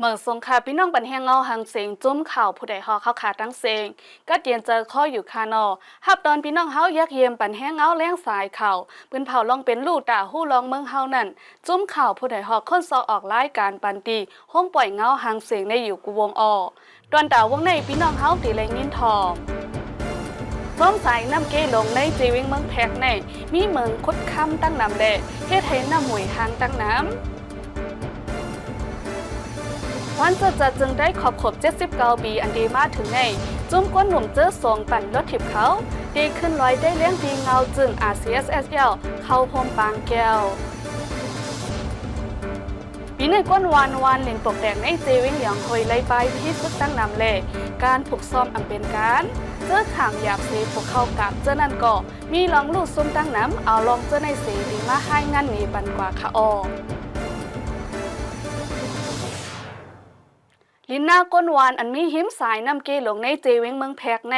ເມືອງສົງຂາ ພີ່ນ້ອງບັນແຮງເງົາຫາງເສງ ຈຸ້ມຂ່າວຜູ້ໃດຮອກເຮົາຂາຕັ້ງເສງ ກັດເຢັນໃຈຄໍຢູ່ຂານໍ ຮັບຕ້ອນພີ່ນ້ອງເຮົາຢາກຢ້ຽມບັນແຮງເງົາແລງສາຍຂ່າວ ປືນເຜົາລອງເປັນ ຮູ້ຕາຮູ້ລອງເມືອງເຮົານັ້ນ ຈຸ້ມຂ່າວຜູ້ໃດຮອກຄົ້ນຊອກອອກລາຍການປັນຕີ ໂຮງປ່ອຍເງົາຫາງເສງໃນຢູ່ກູ່ວົງອໍ ຕອນຕາວົງໃນ ພີ່ນ້ອງເຮົາທີ່ໄດ້ຍິນທອມ ໂຮງສາຍນ້ຳເກຫຼົງໃນເຈວຽງເມືອງແພກໃນ ມີເໝິງຂຸດຄຳຕັ້ງນຳແລ ເຮັດໃຫ້ນ້ຳຫ້ວຍຮັງຕັ້ງນຳ. ວັນເຈີຈັດເຈີງໄດ້ຂອບຄົບເຈັດສິບເກົ້າປີ ອັນທີ່ມາເຖິງໃນ ຈຸ້ມກົ້ນໜຸ່ມເຈີສອງປັ່ນລົດຖີບເຂົາ ໄດ້ຂຶ້ນລອຍໄດ້ແລງທີ່ເງົາຈຶ່ງ ອາ ຊີ ເອັສ ເອັສ ແອລ ເຂົ້າໂຮມປາງແກ້ວ. ປີໃນກ້ນວານວານເຫຼັນປົກແຕກໃນເຈວຽງຫຼຽງຫ້ວຍໄລ່ປາຍພີສຶກຕັ້ງນຳແລ ການຝຶກຊ້ອມອຳເປັນການ ເຈີຂາມຢາບເສພວກເຂົາກາບເຈີນັ້ນກໍ ມີລອງລູກຊຸມຕັ້ງນຳ ເອົາລອງເຈີໃນເສດີມາຮາຍງານນີ້ປັນກວ່າຂະອອກ. ລິນນາກົ້ນວານອັນມີຮິມສາຍນ້ຳເກຫຼົງໃນເຈວຽງເມືອງແພກໃນ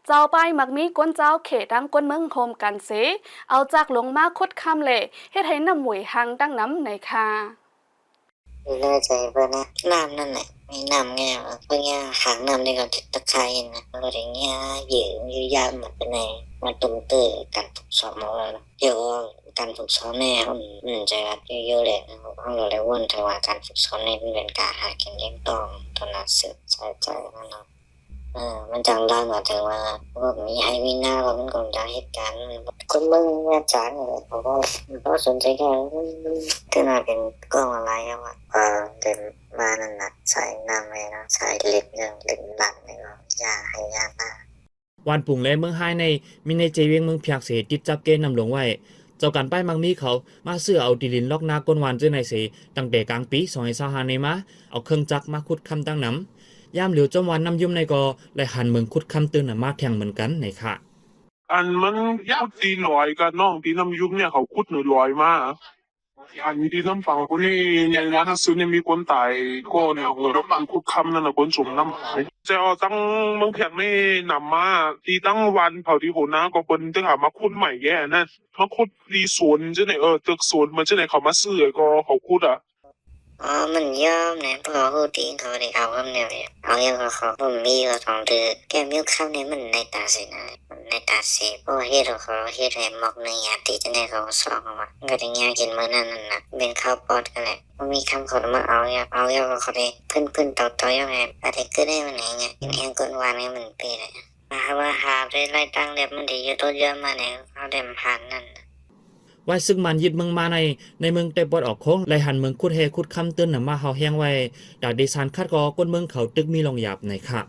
ເຈົ້າປ້າຍມັກມີກົ້ນເຈົ້າເຂດທັງກົ້ນເມືອງໂຮມກັນເສ ເອົາຈັກລົງມາຂຸດຄຳແລ ເຮັດໃຫ້ນ້ຳຫ້ວຍຮັງຕັ້ງນຳໃນຄ່າ. ດູແລໃຈເພິ່ນນະ ນ້ຳນັ້ນແຫຼະ ມີນ້ຳແງ່ເບິ່ງຍາຫາງນ້ຳນີ້ກໍຕະຄາຍນະ ມັນກໍໄດ້ຍາເຢີຢູ່ຍາມມັນເປັນໄງ ມັນຕົງເຕີກັນທຸກສອງມື້ແລ້ວນະ ດຽວ ການຝຶກຊ້ອມນີ້ ເຮົາ ມັນຈະຢູ່ແຫຼະ ເຮົາກໍເລີຍວົນເຖິງວ່າການຝຶກຊ້ອມນີ້ມັນເປັນການຫາກິນລ້ຽງຕອງ ຕົວໜ້າເສີບໃຊ້ຈ່າຍຫັ້ນເນາະ ເອີ ມັນຈັ່ງລາວໝາຍເຖິງວ່າ ພວກມີໄຮ່ມີນາ ມັນກໍຢາກເຮັດການ ຄົນເມືອງຍາກຈນ ເຂົາກໍບໍ່ສົນໃຈແລ້ວ ມັນ ມັນຖືວ່າເປັນກ້ອງລາຍແລ້ວວ່າ ເອີ ເປັນວ່ານັ້ນນະ ສາຍນ້ຳແມ່ນະ ສາຍເຫຼັກເລື່ອງເຫຼັກລັດນີ້ກໍຢ່າໃຫ້ຢ່າມາ. ວານປຸງ ແລະ ເມືອງຮາຍໃນ ມີໃນເຈວຽງເມືອງພຽກເສ ຕິດຈັບເກນ້ຳຫຼົງໄວ້ ເຈົ້າການປ້າຍມັກມີເຂົາມາຊື້ເອົາທີ່ດິນລອກນາກົ້ນວານເຈີໃນເສ ຕັ້ງແຕ່ກາງປີສອງພັນຊາວຫ້ານີ້ມາ ເອົາເຄື່ອງຈັກມາຂຸດຄຳຕັ້ງນຳ ຍາມຫຼຽວຈອມວານນ້ຳຍຸມໃນກໍໄດ້ຫັນເໝິງຂຸດຄຳຕື່ມນຳມາແທ່ງເໝືອນກັນໃນຄະ. ອັນມັນຂຸດທີ່ລອຍກະນ້ອງທີ່ນ້ຳຍຸມເນຍ ເຂົາຂຸດເໜືອລອຍມາ ອັນທີ່ນ້ຳຝັງຄົນນີ້ໃຫຍ່ນາສຸດນີ້ມີຄົນຕາຍກໍແນວເອີ ນ້ຳຝັງຂຸດຄຳນັ້ນນະ ຄົນຈົມນ້ຳ ແຕ່ວ່າທັງເມືອງແພກນີ້ນຳມາ ທີ່ຕັ້ງວັນເຂົາທີ່ຫົວໜ້າກໍເພິ່ນຈັ່ງຫາມາຂຸດໃໝ່ແກ່ນັ້ນ ມາຂຸດທີ່ສວນຈັ່ງໃດ ເອີ ຕຶກສວນມັນຈັ່ງໃດ ເຂົາມາຊື້ກໍເຂົາຂຸດອະ. ອໍ ມັນຍອມແຫຼະ ເພາະວ່າຮູ້ຕີນເຂົາໄດ້ເອົາຄຳດຽວ ເອົາຫຍັງກໍເຂົາບໍ່ມີກໍຕ້ອງຖື ແກ້ວມິວຄຳນີ້ມັນໃນຕາເສນາ ມັນໃນຕາເສ ເພາະວ່າເຮັດເຂົາເຮັດໃຫ້ໝອກໜຶ່ງຍາຕິ ຈັ່ງໃດເຂົາກໍຊອກອອກມາ ມັນກໍໄດ້ຍາກິນມື້ນັ້ນນັ້ນນະ ເປັນເຂົາປອດກັນແຫຼະ ບໍ່ມີຄຳເຂົາມາເອົາ ຢາກເອົາຢາກເຂົາໄດ້ເພິ່ນໆເຕົາໆ ຢາກໃຫ້ປະເທດເກີດໃຫ້ມັນໃຫ້ຍາກ ເປັນແຮງກົ້ນວານໃຫ້ມັນເປັນ ຖ້າວ່າຫາໄດ້ລາຍຕ່າງແລ້ວ ມັນໄດ້ຢູ່ຕົວເຮືອມາແລ້ວ ເຮົາໄດ້ຜ່ານນັ້ນ. ວາຍສຶກມານຍຶດເມືອງມາໃນ ໃນເມືອງໃຕ້ປອດອອກໂຂງ ໄລ່ຫັນເມືອງຂຸດແຮ່ຂຸດຄຳຕື່ມນຳມາເຮົາແຮງໄວ້ ຕາກດີສານຂັດກໍ ຄົນເມືອງເຂົາຕຶກມີລອງຢາບໃນຄະ.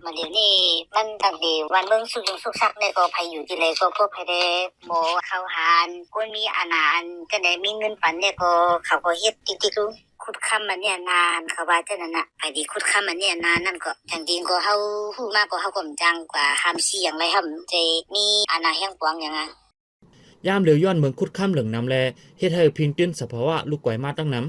ມາດຽວນີ້ມັນຕັ້ງແຕ່ບ້ານເມືອງສຸກຍຸງສຸກສັກແດ່ ກໍໃຜຢູ່ທີ່ໃດກໍພວກໃຜແດ່ ບໍ່ເຂົ້າຫາອັນຄົນມີອານາ ອັນຈັ່ງໃດມີເງິນປັນແດ່ ກໍເຂົາກໍເຮັດຕິກໆ ຂຸດຄຳອັນນີ້ອານາ ເຂົາວ່າຈັ່ງນັ້ນນະ ໃຜທີ່ຂຸດຄຳອັນນີ້ອານານັ້ນກໍ ຈັ່ງຈິງກໍເຮົາຮູ້ມາກໍເຮົາກໍບໍ່ຈ້າງກວ່າຫ້າມຊີ້ຫຍັງໄດ້ ເຮົາຈະມີອານາແຮງກວ່າຫຍັງອະ. ຍາມຫຼຽວຍ້ອນເໝິງຂຸດຄຳເຫຼືອງນຳແລ ເຮັດໃຫ້ພິງຕື່ນສະພາວະລູກກວາຍມາຕັ້ງນຳ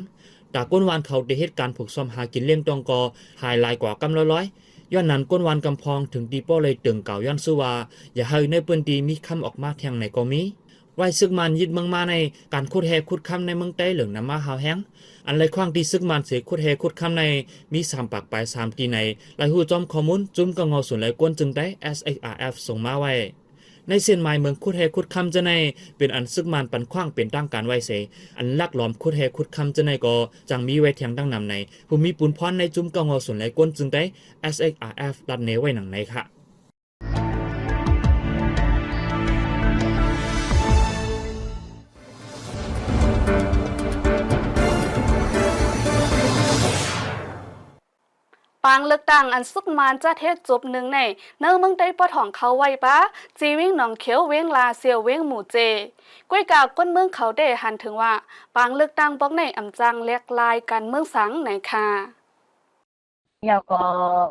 ຕາກົ້ນວານເຂົາໄດ້ເຮັດການຜູກຊ້ອມຫາກິນລ້ຽງຕ້ອງກໍຫາຍຫຼາຍກວ່າກຳລອຍໆ ຍ້ອນນັ້ນກົ້ນວານກຳພອງເຖິງຕີປ້ອໄລ່ເຕີງກ່າວຍ້ອນຊື່ວ່າ ຢ່າໃຫ້ໃນພື້ນທີ່ມີຄຳອອກມາແທ່ງໃນກໍມີ. ວາຍຊຶກມານຍຶດເມືອງມາໃນ ການຂຸດແຮ່ຂຸດຄຳໃນເມືອງໃຕ້ເຫຼືອງນຳມາຮາວແຮງ ອັນໄລ່ຂວ້າງຕີຊຶກມານເສຂຸດແຮ່ຂຸດຄຳໃນ ມີສາມປາກປາຍສາມຕີໃນ ໄລ່ຮູ້ຈ້ອມຂໍ້ມູນ ຈຸ້ມກະເງົາສູນໄລ່ກວນຈຶ່ງໃຕ້ ເອສເອັກອາເອັຟ ສົ່ງມາໄວ້. ໃນເສັ້ນໝາຍເມືອງຂຸດແຮ່ຂຸດຄຳຈະໃນ ເປັນອັນຊຶກມານປັນຂວ້າງເປັນທາງການໄວ້ເສ ອັນລັກລອມຂຸດແຮ່ຂຸດຄຳຈະໃນກໍຈັ່ງມີໄວ້ແທ່ງດັ່ງນຳໃນ ຜູ້ມີປຸນພອນໃນຈຸ້ມກະເງົາສູນໄລ່ກວນຈຶ່ງໃຕ້ ເອສເອັກອາເອັຟ ລັດແນໄວ້ດັ່ງໃນຄະ. ປາງເລືອກຕັ້ງອັນຊຶກມານຈັດເຮັດຈົບໜຶ່ງໃນ ໃນເມືອງໃຕ້ປອດຫ້ອງເຂົ້າໄວ້ປາ ທີ່ວຽງໜອງຂຽວ ວຽງລາຊຽວ ວຽງໝູເຈ ກ້ວຍກາຄົນເມືອງເຂົາໄດ້ຫັນເຖິງວ່າ ປາງເລືອກຕັ້ງປອກໃນອຳຈັ່ງແຫຼກຫຼາຍການເມືອງສັງໃນຄະ. ຍາວກໍ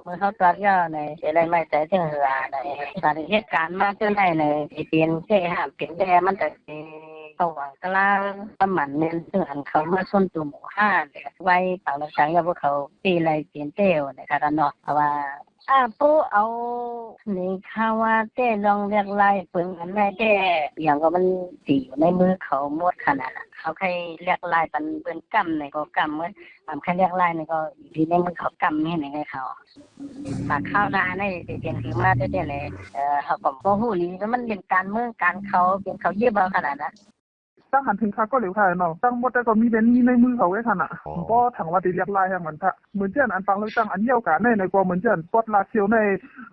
ເມື່ອເຮົາຕອດຍາວໃນ ຊິໄດ້ໄມ້ໃສ່ເທິງເຮືອໃນ ການເຮັດການມາຈົນໃດໃນ ຊິເປັນເຄຫ້າມເປັນແດ່ ມັນກໍຊິເຂົ້າຫວັງກະລາງ ປະມານແມ່ນເຖິງອັນເຂົ້າມາຊົນຕຸ່ມຫານ ໄວ້ປາງເລືອກຕັ້ງຍາວພວກເຂົາ ຊິໄດ້ເປັນແຕ່ວໃນຄະເນາະ ເພາະວ່າ ອາ ໂປເອົາ ນີ້ ເຂົາວ່າແຕ່ລອງລຽບລາຍເບິ່ງ ອັນໃດແຕ່ຫຍັງກໍມັນຊິຢູ່ໃນມືເຂົາໝົດຂະໜາດ ເຂົາໃຫ້ລຽບລາຍປັນເບິ່ງກຳໃດກໍກຳໝົດ ອາ ໃຫ້ລຽບລາຍນີ້ກໍຢູ່ໃນມືເຂົາກຳເຮັດໃຫ້ເຂົາ ຖ້າຄາວໜ້ານີ້ຊິເປັນຄືມາແຕ່ໃດແຫຼະ ເອີ ເຮົາກໍບໍ່ຮູ້ອີ່ຫຼີ ມັນເປັນການເມືອງການເຂົາ ເປັນເຂົາຍຶດເອົາຂະໜາດນັ້ນ. ຕັ້ງຫັ້ນເຖິງຄັກກໍເຫຼວຂະໜາດເນາະ ທັງໝົດແຕ່ກໍມີເປັນ ມີໃນມືເຂົາເດ້ຂະໜາດ ອໍ ບໍ່ທັນວ່າໄດ້ລຽບລາຍຫຍັງມັນຄະ ເໝືອນຈັ່ງອັນປາງເລືອກຕັ້ງອັນຍາວການໃນ ໃນກໍເໝືອນຈັ່ງປອດລາຊຽວໃນ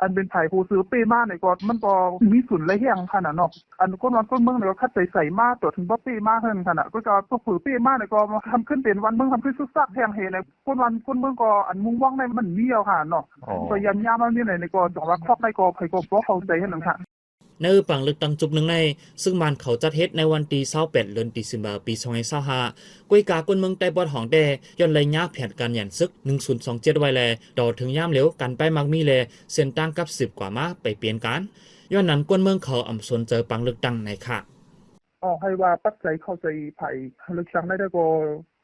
ອັນເປັນໃຜຜູ້ສືເປ້ມາໃນກໍ ມັນກໍມີສູນຫຼາຍແຫ່ງຂະໜາດເນາະ ອັນຄົນບ້ານຄົນເມືອງໃນກໍຄັດໃຈໃສ່ມາ ຕົວະເຖິງບໍ່ເປ້ມາເທື່ອຂະໜາດ ກໍຈະຕົກເຜີເປ້ມາໃນກໍ ຄຳຂຶ້ນເປັນວັນເມືອງ ຄຳຂຶ້ນສຸດຊາກແຫ່ງເຫໃນ ຄົນບ້ານຄົນເມືອງກໍ ອັນມຸງມອງໃນມັນມີແລ້ວຂະໜາດເນາະ ກໍຢ້ານຍາມເອົານີ້ໃນ ໃນກໍຈັງວ່າຄອບໃນກໍ ໃຜກໍບໍ່ເຂົ້າໃຈຫັ້ນນະ. ໃນປາງເລືອກຕັ້ງຈຸກໜຶ່ງໃນ ຊຶ່ງບ້ານເຂົາຈັດເຮັດໃນວັນທີຊາວແປດ ເດືອນເຊບາ ປີສອງພັນຊາວຫ້າ ກວຍກາຄົນເມືອງໃຕ້ປອດຫ້ອງແຕ່ ຍ້ອນໄລຍະແຜນການຢັນສຶກ ໜຶ່ງສູນສອງເຈັດ ໄວ້ແລ ຕໍ່ເຖິງຍາມເຫຼວ ການໄປມັກມີແລ ເສັ້ນທາງກັບສືບກວ່າມາໄປປ່ຽນການ ຍ້ອນນັ້ນຄົນເມືອງເຂົາອຳສົນໃຈປາງເລືອກຕັ້ງໃນຄະ. ອໍ ໃຫ້ວ່າປັກໃຈເຂົ້າໃຈໃຜ ເລືອກຕັ້ງໄດ້ແລ້ວກໍ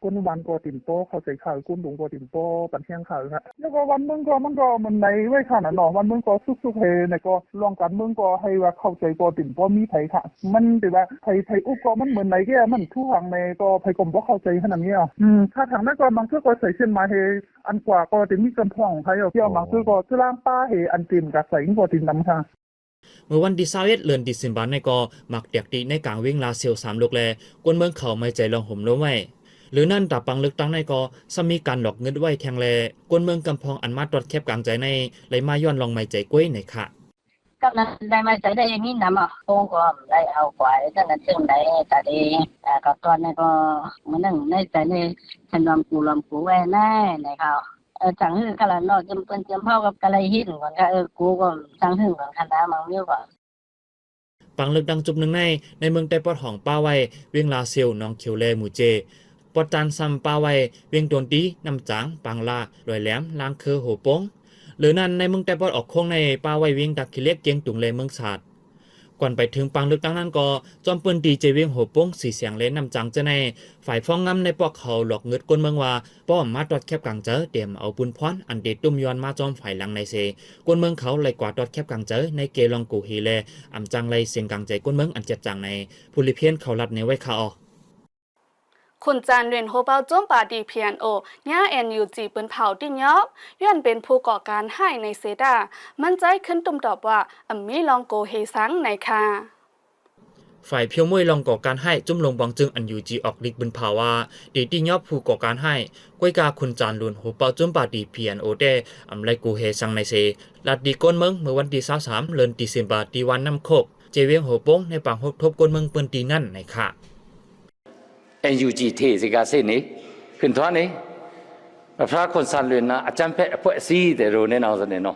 ຄົນບ້ານກໍເຕັມພໍເຂົ້າໃຈເຂົາ ຄົນດົງກໍເຕັມພໍປັນແຮງເຂົາ ແລ້ວກໍບ້ານເມືອງກໍ ມັນກໍເໝືອນໃນໄວ້ຂະໜາດເນາະ ບ້ານເມືອງກໍສຸກໆເຮໃນກໍ ເລື່ອງການເມືອງກໍໃຫ້ວ່າເຂົ້າໃຈກໍເຕັມພໍມີໃຜຂະ ມັນແຕ່ວ່າໃຜ ໃຜອຸບກໍມັນເໝືອນໃນແກ່ມັນທຸກຫາງໃນກໍ ໃຜກໍບໍ່ເຂົ້າໃຈຂະໜາດນີ້ ອື ຖ້າທາງໃດກໍບາງເທື່ອກໍໃສ່ເສັ້ນມາເຮ ອັນກວ່າກໍຈະມີກຳພອງໃຜ ບາງເທື່ອກໍຈະລ້າງປາເຮ ອັນເຕັມກະໃສ່ກໍເຕັມນຳຂະ. ເມື່ອວັນທີຊາວເອັດ ເດືອນເຊບາໃນກໍ ໝາກແຕກຕິໃນກາງວຽງລາຊຽວສາມລູກແລ ຄົນເມືອງເຂົາໄມ່ໃຈລອງໂຮມລົມໄວ້ ຫຼືນັ້ນຕາປາງເລືອກຕັ້ງໃນກໍ ຊ້ຳມີການຫຼອກເງິນໄວ້ແທ່ງແລ ຄົນເມືອງກຳພອງອັນມາຕອດແຄບກາງໃຈໃນ ໄດ້ມາຍ້ອນລອງໄມ້ໃຈກວຍໃນຄະ. ກຳນັ້ນໄດ້ໄມ້ໃຈໄດ້ມີນຳ ໂປກໍໄດ້ເອົາກວາຍຈັ່ງນັ້ນຈັ່ງໃດ ກະດີ ກະຕອນນີ້ກໍມື້ໜຶ່ງໃນໃຈນີ້ ສະໜອມກູຫຼອມກູແວ່ແນ່ໃນເຂົາ ເອີ ຈັ່ງຮືກະລະເນາະ ຈຳເພິ່ນຈຳເຮົາກະໄລເຫັນກ່ອນ ເອີ ກູກໍຈັ່ງຮືກ່ອນ ຄັນດາມັງມີວກໍ. ປາງເລືອກຕັ້ງຈຸກໜຶ່ງໃນ ໃນເມືອງໃຕ້ປອດຫ້ອງປະໄວ້ ວຽງລາຊຽວ ໜອງຂຽວແລ ໝູ່ເຈ ປອດຈານຊ້ຳປະໄວ້ ວຽງໂຕນຕີ ນ້ຳຈາງ ປາງລາ ລອຍແຫຼມ ລາງເຄີ ໂຫໂປ່ງ ຫຼືນັ້ນໃນເມືອງໃຕ້ປອດອອກໂຄ້ງໃນປະໄວ້ ວຽງຕາຂີ້ເຫຼັກ ກຽງຕຸງ ແລະ ເມືອງສາດ. ກ່ອນໄປເຖິງປາງເລືອກຕັ້ງນັ້ນກໍ ຈອມພື້ນທີ່ເຈວຽງ ໂຫໂປ່ງ ສີແສງ ແລະ ນ້ຳຈາງເຈີໃນ ຝ່າຍຟ້ອງງຳໃນປອກເຂົາຫຼອກເງິດຄົນເມືອງວ່າ ປ້ອມມາຕອດແຄບກາງເຈີ ຕຽມເອົາບຸນພອນອັນເດຕຸ້ມຍ້ອນມາຈອມຝ່າຍຫຼັງໃນເຊ ຄົນເມືອງເຂົາໄລ່ກວາດຕອດແຄບກາງເຈີໃນເກລອງໂກເຮແລ ອຳຈັ່ງໄລ່ເສັງກາງໃຈຄົນເມືອງອັນເຈັບຈາງໃນ ຜູ້ລິພຽນເຂົາລັດແນວໄວ້ຄາວ. ຂຸນຈານເວັນ ໂຮເປົາຈຸ້ມປາຕີ ພີເອັນໂອ ຍາ ເອັນຢູຈີ ປືນເຜົາຕິຍອບ ຍ້ອນເປັນຜູ້ກໍ່ການຮ້າຍໃນເຊຕາ ມັນໃຈຂຶ້ນຕຸ້ມຕອບວ່າ ອຳມີລອງໂກເຮສັງໃນຄາ. ຝ່າຍພຽວມົ້ຍລອງກໍ່ການຮ້າຍ ຈຸ້ມລົງບອງຈຶງ ເອັນຢູຈີ ອອກລິກປືນເຜົາວ່າ ເຕຕິຍອບຜູ້ກໍ່ການຮ້າຍ ກວຍກາຂຸນຈານລຸນ ໂຮເປົາຈຸ້ມປາຕີ ພີເອັນໂອ ແຕ່ ອຳໄລໂກເຮສັງໃນເຊ ລາດດີໂກນເມືອງ ເມື່ອວັນທີຊາວສາມ ເດືອນເຊບາ ທີ່ວັນນ້ຳໂຄກ ເຈວຽງໂຫໂປ່ງ ໃນປາງຮົບທົບຄົນເມືອງພື້ນທີ່ນັ້ນໃນຄະ. ເອັນຢູຈີ ເທສະກາເສນີ ຂຶ້ນທອນນີ້ ພຣາຂຸນສານເລີນນະ ອາຈານແພດ ອາພວກຊີ ເຕໂຣ ແນນາວສະເນເນາະ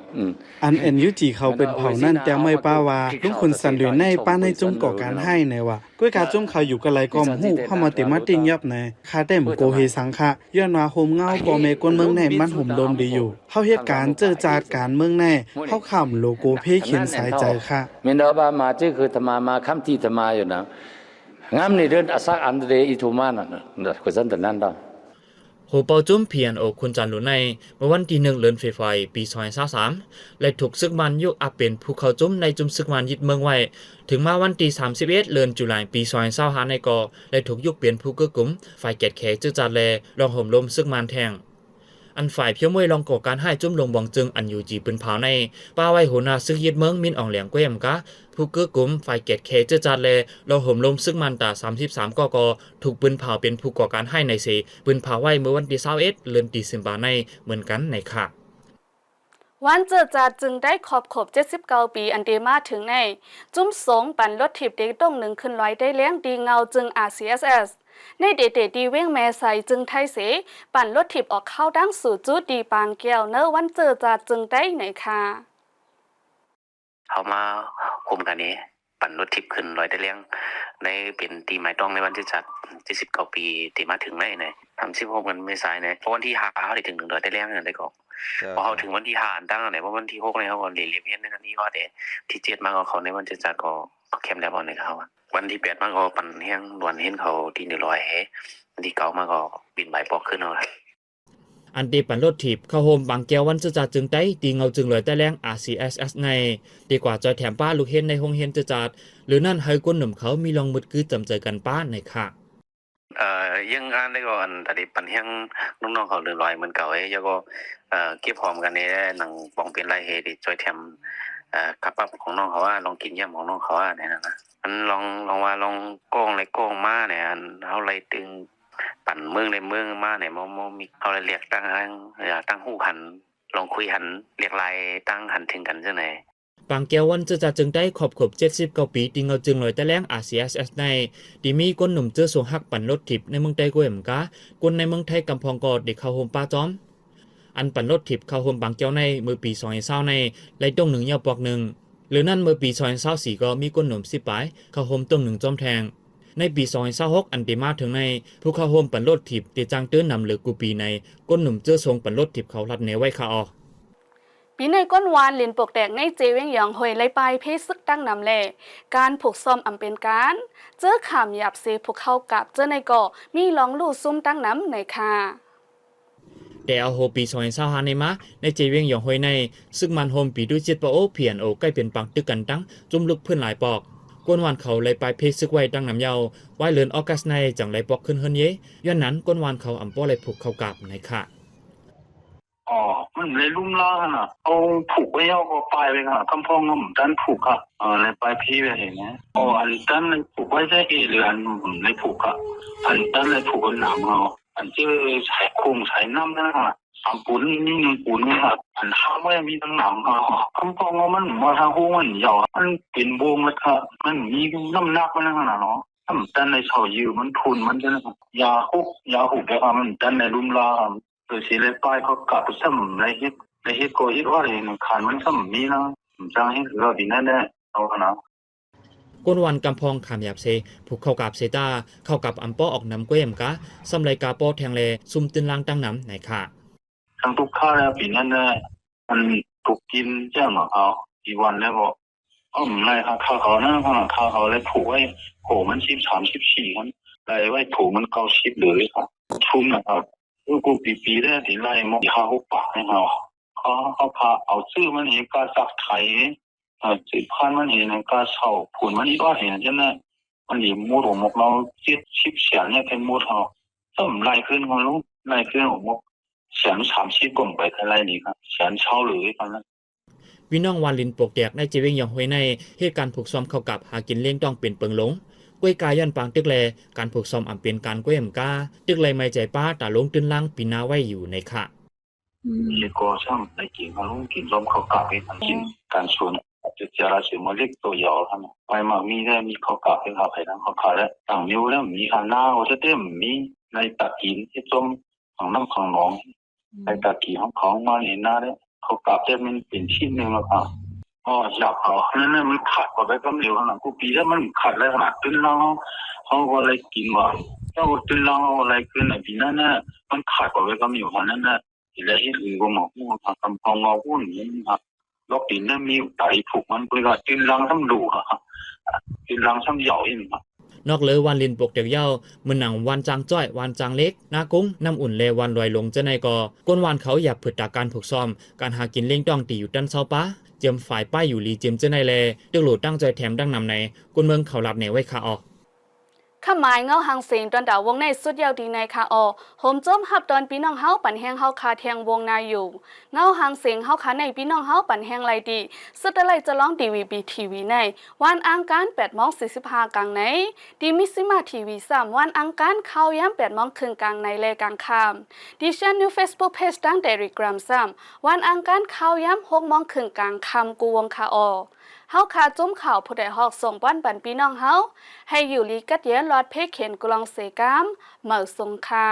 ອັນ ເອັນຢູຈີ ເຂົາປືນເຜົານັ້ນ ແຕ່ໄມ້ປາວ່າ ລຸງຂຸນສານເລີນໃນປາໃນຈຸ້ມກໍ່ການຮ້າຍໃນວ່າ ກວຍກາຈຸ້ມເຂົາຢູ່ກະໄລກໍບໍ່ຮູ້ ເຮົາມາເຕມາຕິຍອບໃນ ຄາແຕ່ມໂກເຮສັງຄະ ຍ້ອນວ່າຮົ່ມເງົາພໍ່ແມ່ຄົນເມືອງໃນມັນຮົ່ມລົມດີຢູ່ ເຮົາເຮັດການເຈີຈາດການເມືອງໃນ ເຮົາຂຳໂລໂກເພເຂັນສາຍໃຈຄະ. ເມນດາບາມາຈື່ຄືທະມາມາຄຳທີ່ທະມາຢູ່ນະ ງາມນີ້ເດີນອາສັກອັນເດອີໂທມານະ ໂຄສັນຕະນັນດາ. ໂຮເປົາຈຸ້ມ ພີເອັນໂອ ຂຸນຈານລຸນໃນ ເມື່ອວັນທີໜຶ່ງ ເດືອນເຟບຣາຣີ ປີສອງພັນຊາວສາມ ແລະ ຖືກຊຶກມານຍົກອັບເປັນຜູ້ເຂົ້າຈຸ້ມໃນຈຸ້ມຊຶກມານຍຶດເມືອງໄວ້ ເຖິງມາວັນທີສາມສິບເອັດ ເດືອນຈຸລາຍ ປີສອງພັນຊາວຫ້າໃນກໍ ແລະ ຖືກຍຸກເປັນຜູ້ເກື້ອກຸມຝ່າຍແກດແຄເຈີຈາດ ແລະ ລອງໂຮມລົມຊຶກມານແທ່ງ. ອັນຝ່າຍພຽວມົ້ຍລອງກໍ່ການຮ້າຍຈຸ້ມລົງບອງຈຶງ ເອັນຢູຈີ ປືນເຜົາໃນ ປາໄວ້ຫົວໜ້າຊຶກຍຶດເມືອງ ມິນອອງແຫຼງ ກວຍອຳກາ ຜູ້ເກື້ອກຸມຝ່າຍແກດແຄເຈີຈາດ ແລະ ລອງໂຮມລົມຊຶກມານຕາ ສາມສິບສາມກໍ ກໍຖືກປືນເຜົາເປັນຜູ້ກໍ່ການຮ້າຍໃນເຊ ປືນເຜົາໄວ້ເມື່ອວັນທີຊາວເອັດ ເດືອນເຊບາໃນເໝືອນກັນໃນຄະ. ວັນເຈີຈາດຈຶ່ງໄດ້ຄອບຄົບເຈັດສິບເກົ້າປີອັນເດມາເຖິງໃນ ຈຸ້ມສົງປັນລົດຖີບເຕັກຕົງໜຶ່ງຂຶ້ນລອຍໄດ້ແລ້ງ ທີ່ເງົາຈຶ່ງ ອາຊີເອັສເອັສ ໃນເດເຕທີ່ວຽງແມ່ໄຊຈຶ່ງໄທເສ ປັ່ນລົດຖີບອອກເຂົ້າຕັ້ງສູ່ຈຸດທີ່ປາງແກ້ວ ເນີວັນເຈີຈາດຈຶ່ງໄດ້ໃນຄະ. ເຮົາມາໂຮມກັນເອ ປັ່ນລົດຖີບຂຶ້ນລອຍໄດ້ແລ້ງ ໃນເປັນທີ່ໝາຍຕ້ອງໃນວັນເຈີຈາດເຈັດສິບເກົ້າປີທີ່ມາເຖິງໃນ ໃນສາມສິບຫົກເດືອນເມສາໃນ ເພາະວັນທີຫ້າເຮົາໄດ້ເຖິງດອຍໄດ້ແລ້ງນັ້ນໄດ້ກໍ ເຈົ້າ ພໍເຮົາເຖິງວັນທີຫ້າອັນຕັ້ງນັ້ນ ເພາະວັນທີຫົກນີ້ເຮົາກໍເລີຍເຮັດວຽກນັ້ນນີ້ວ່າແຕ່ ທີເຈັດມາກໍເຂົ້າໃນວັນເຈີຈາດກໍ ກໍແຄມແລ້ວເອົາໃນເຮົາ ວັນທີແປດມາກໍປັ່ນແຮງດ່ວນເຫັນເຂົາທີ່ໜຶ່ງຮ້ອຍເຮ ວັນທີເກົ້າມາກໍບິນບາຍປອກຂຶ້ນເຮົາ. ອັນເຕປັນລົດຖີບເຂົ້າໂຮມບາງແກ້ວວັນເຊື້ອຊາດເຈີງໃຕ້ ທີ່ເຫງົາເຈີງລອຍໃຕ້ແລງ ອາຣ໌ຊີເອສເອສ ໃນ ເຕກວ່າຈອຍແຖມປ້າລູກຮຽນໃນໂຮງຮຽນເຊື້ອຊາດ ຫຼືນັ້ນໃຫ້ຄົນໜຸ່ມເຂົາມີລອງມືດກືດຈຳເຈີກັນປ້າໃນຄະ. ເອີ ຍັງອ່ານໄດ້ກໍອັນຕາເດປັນແຮງລູກນ້ອງເຂົາເຫຼືອລອຍເໝືອນເກົ່າເອ ແລ້ວກໍ ເອີ ເກັບຫອມກັນເອ ໜັງປອງເປັນລາຍເຮດ ຈອຍແຖມ ເອີ ຄ່າປັບຂອງນ້ອງເຂົາວ່າ ລອງກິນຢ້ຳຂອງນ້ອງເຂົາວ່າ ແນວນັ້ນນະ. ອັນລອງ ລອງວ່າລອງກ້ອງໄລ່ກ້ອງມາແນ ອັນເຮົາໄລ່ຕຶງ ປັນເມືອງໃດເມືອງມາແນ ບໍ່ ບໍ່ມີ ເຮົາໄດ້ລຽກຕັ້ງ ຕັ້ງຮູ້ຫັນ ລອງຄຸຍຫັນ ລຽກລາຍຕັ້ງຫັນເຖິງກັນຈັ່ງໃດ. ບາງແກ້ວວັນເຊື້ອຊາດເຈີງໃຕ້ ຄອບຄົບເຈັດສິບເກົ້າປີ ທີ່ເຫງົາເຈີງລອຍໃຕ້ແລງ ອາຣ໌ຊີເອສເອສ ໃນ ທີ່ມີຄົນໜຸ່ມເຈີສົງຮັກປັນລົດຖີບໃນເມືອງໃຕ້ກ້ວຍອຳກາ ຄົນໃນເມືອງໄທກຳພອງກໍໄດ້ເຂົ້າໂຮມປ້າພ້ອມ. ອັນປັນລົດຖີບເຂົ້າໂຮມບາງແກ້ວໃນ ເມື່ອປີສອງພັນຊາວໃນ ໄດ້ໂຕງໜຶ່ງຍາວປອກໜຶ່ງ ຫຼືນັ້ນເມື່ອປີສອງພັນຊາວສີ່ກໍມີຄົນໜຸ່ມສິບປາຍເຂົ້າໂຮມໂຕງໜຶ່ງພ້ອມແທ່ງ. ໃນປີສອງພັນຊາວຫົກ ອັນເຕມາເຖິງໃນ ຜູ້ເຂົ້າໂຮມປັນລົດຖີບເຕຈ້າງເຕີນນຳເຫຼືອກູປີໃນ ຄົນໜຸ່ມເຈີສົງປັນລົດຖີບເຂົາລັດແນໄວ້ຄະອອກ. ປີໃນກ້ນວານລິນປົກແຕກໃນເຈວຽງຢອງຫ້ວຍໄລ່ປ້າຍເພຊຶກຕັ້ງນຳແລ ການຜູກຊ້ອມອຳເປັນການ ເຈີຂາມຢາບເຊຜູກເຂົ້າກາບເຈີໃນກໍມີລອງຫຼູ່ຊຸ່ມຕັ້ງນຳໃນຄະ. ແຕ່ເອົາໂຮປີສອງພັນຊາວຫ້າໃນມາ ໃນເຈວຽງຢອງຫ້ວຍໃນ ຊຶກມານໂຮມປີດູຈິດປະໂອ PNO ໃກ້ເປັນປາງຕຶກກັນຕັ້ງ ຈຸ້ມລຸກພື້ນຫຼາຍປອກ ຄົນວານເຂົາໄລ່ປ້າຍເພຊຶກໄວ້ຕັ້ງນຳຍາວ ວາຍເດືອນອອກກັສໃນຈັ່ງໄລ່ປອກຂຶ້ນເຮືອນເຢ ຍ້ອນນັ້ນຄົນວານເຂົາອຳບໍ່ໄລ່ຜູກເຂົ້າກາບໃນຄະ. ອໍ ມັນໄດ້ລຸ່ມລາຫັ້ນນະ ເອົາຜູກໄວ້ເຮົາກໍປ້າຍໄວ້ຫັ້ນນະ ກຳພອງກໍບໍ່ທັນຜູກກະ ເອີ ໄດ້ປ້າຍພີໄວ້ເຫັນນະ. ອໍ ອັນຕັນໄດ້ຜູກໄວ້ໃສ່ເອ ຫຼືອັນໄດ້ຜູກກະ ອັນຕັນໄດ້ຜູກກັບໜາມເຮົາ ອັນເຈີສາຍໂຄ້ງສາຍນ້ຳນັ້ນນະ ສາມປູນນີ້ໜຶ່ງປູນນີ້ຫັ້ນ ອັນຫ້າມໄວ້ມີທັງໜາມເຮົາ ກຳພອງກໍມັນບໍ່ທາງໂຄ້ງມັນຍາວ ມັນເປັນໂບງໝົດກະ ມັນມີນ້ຳໜັກມັນຫັ້ນນະເນາະ ມັນຕັນໄດ້ເຊົາຢື້ມັນທຸ່ນມັນຈັ່ງນັ້ນ ຢາຫົກ ຢາຫົກແບບວ່າມັນຕັນໄດ້ລຸ່ມລາ ໂດຍຊິໄດ້ປ້າຍເຂົ້າກາບ ຊ້ຳໄດ້ເຮັດ ໄດ້ເຮັດກໍເຮັດວ່າເອງ ຄັນມັນຊ້ຳມີນະ ຈັ່ງເຮັດຄືວ່າປີນັ້ນແຫຼະ ເອົາຫັ້ນນະ. ຄົນວານກຳພອງຂາມຢາບເຊ ຜູກເຂົ້າກາບເຊຕາ ເຂົ້າກັບອຳປໍອອກນຳກ້ວຍອຳກາ ຊ້ຳໄລ່ກາປໍແທງແລ ຊຸ່ມຕື່ນລາງຕັ້ງນຳໃນຄະ. ທັງທຸກຄາແລ້ວປີນັ້ນແຫຼະ ມັນທຸກກິນແຈ້ມເອົາທີ່ວັນແລ້ວກໍ ເອົາໄລ່ຄ່າເຂົານະ ຄ່າເຂົາໄລ່ຜູກໄວ້ ໂຫ ມັນສິບສາມ ສິບສີ່ຫັ້ນ ໄລ່ໄວ້ໂຖມັນເກົ້າສິບເລີຍ ຊຸ່ມນະຄັບ ຄືກູປີໆແລ້ວທີ່ໄລ່ໝົດຫ້າຫົກປາກໃຫ້ເຮົາ ເຂົາ ເຂົາພາເອົາຊື້ມັນເອງ ກາຊັກໄຖ ເອີ ຊື້ຜ່ານມັນເອງ ກາເຊົ່າຜູນມັນອີກວ່າເອງ ຈັ່ງນັ້ນ ມັນອີກໝົດ ໝົດເຮົາເຈັດສິບແສນນີ້ ທັງໝົດເຮົາ ຊ້ຳໄລ່ຄືນເຮົາລົງ ໄລ່ຄືນອອກໝົດ ແສນສາມສິບ ກໍໄປໄລ່ນີ້ ແສນຊາວເລີຍ ປະມານນັ້ນ. ພີ່ນ້ອງວານລິນປົກແຕກໃນເຈວຽງຢອງຫ້ວຍໃນ ເຮັດການຜູກຊ້ອມເຂົ້າກັບຫາກິນລ້ຽງຕ້ອງເປັນເປິງລົງ ກ້ວຍກາຍ້ອນປາງຕຶກແລ ການຜູກຊ້ອມອຳເປັນການກ້ວຍອຳກາ ຕຶກໄລ່ໄມ້ໃຈປ່າຕາລົງຕື່ນລາງປີນາໄວ້ຢູ່ໃນຄະ. ເຮັດກໍຊ້ຳໄດ້ກິນ ເຮົາລົງກິນຊ້ອມເຂົ້າກັບເຮັດກິນ ການສວນ ຈະລະເສມາເລັກໂຕຍາວຫັ້ນ ໄປມາກມີແລ້ວ ມີເຂົ້າກັບເຮັດຫາໄປນຳເຂົ້າຂາຍແລ້ວ ຕ່າງມີແລ້ວ ມີຫານາ ໂອ ແທ້ໆ ມີໃນຕາກິນເຮັດສົ້ມ ຂ້າງນ້ຳຂ້າງໜອງ ໃນຕາກີຂອງເຂົາມາເຫັນໜ້າເດ້ ເຂົາກາບແຕ່ມັນເປັນຊິ້ນໜຶ່ງແລ້ວກໍ ອໍ ຢາກເອົາ ນັ້ນນະ ມັນຂາດກວ່າໄປກຳດຽວຫັ້ນນະ ກູປີແລ້ວມັນຂາດໄຫຼຂະໜາດ ຕື່ນຫຼັງເຮົາ ເຮົາກໍໄດ້ກິນວ່າ ເຈົ້າຕື່ນຫຼັງເຮົາກໍໄດ້ຄືນ ປີນັ້ນນະ ມັນຂາດກວ່າໄປກຳດຽວຫັ້ນນັ້ນນະ ຊິໄດ້ເຮັດຫຍັງກໍບໍ່ຮູ້ ຫາກຳພອງເຮົາພຸ້ນ ດອກຕີນນັ້ນມີໂອກາດຜູກມັນ ເວລາຕື່ນຫຼັງຊ້ຳດູ ຕື່ນຫຼັງຊ້ຳຢາວອີກ. ນອກເລີວານລິນປົກແຕກແລ້ວ ເໝືອນໜັງວານຈາງຈ້ອຍ, ວານຈາງເຫຼັກ, ນາກຸງ, ນ້ຳອຸ່ນ ແລະ ວານລອຍລົງ ເຈົ້າໃນກໍ ຄົນວານເຂົາຢາກຜຶດຕາການຜູກຊ້ອມ ການຫາກິນລ້ຽງຕ້ອງທີ່ຢູ່ຕັນເຊົາປາ ຈຽມຝາຍປ້າຍຢູ່ຫຼີຈິມ ເຈົ້າໃນແລ ຕຶກໂຫຼຕັ້ງຈ່ອຍແຖມດັ່ງນຳໃນ ຄົນເມືອງເຂົາລັດແນໄວ້ຄະອອກ. ຄຳໝາຍເງົາຫາງເສງ ຕອນຕາວົງໃນສຸດຍາວດີໃນຄະອອ ໂຮມໂຈມຮັບຕອນພີ່ນ້ອງເຮົາ ປັນແຮງເຮົາຄາແທ່ງວົງນາຢູ່ ເງົາຫາງເສງເຮົາຄາໃນ ພີ່ນ້ອງເຮົາປັນແຮງໄລ່ທີ່ Satellite ຈະລອງ ດີວີບີ ທີວີ ໃນ ວັນອັງຄານ ແປດໂມງສີ່ສິບຫ້າກາງໃນ, ທີ່ມິດຊິມາ ທີວີ ຊ້ຳ ວັນອັງຄານ ຂ່າວຍາມ ແປດໂມງເຄິ່ງກາງໃນ ແລະ ກາງຄ່ຳ, ທີ່ Shan News Facebook Page ທາງ Telegram ຊ້ຳ ວັນອັງຄານ ຂ່າວຍາມ ຫົກໂມງເຄິ່ງກາງຄ່ຳ ກູ່ວົງຄະອອ. ເຮົາຄາຈຸ້ມຂ່າວຜູ້ໃດຮອກ ສົ່ງປ່ອນປັນພີ່ນ້ອງເຮົາ ໃຫ້ຢູ່ດີກັດເຢັນ ລອດເພກເຂັນ ກະລ່ອງເສກາມ ເໝີສົງຄາ.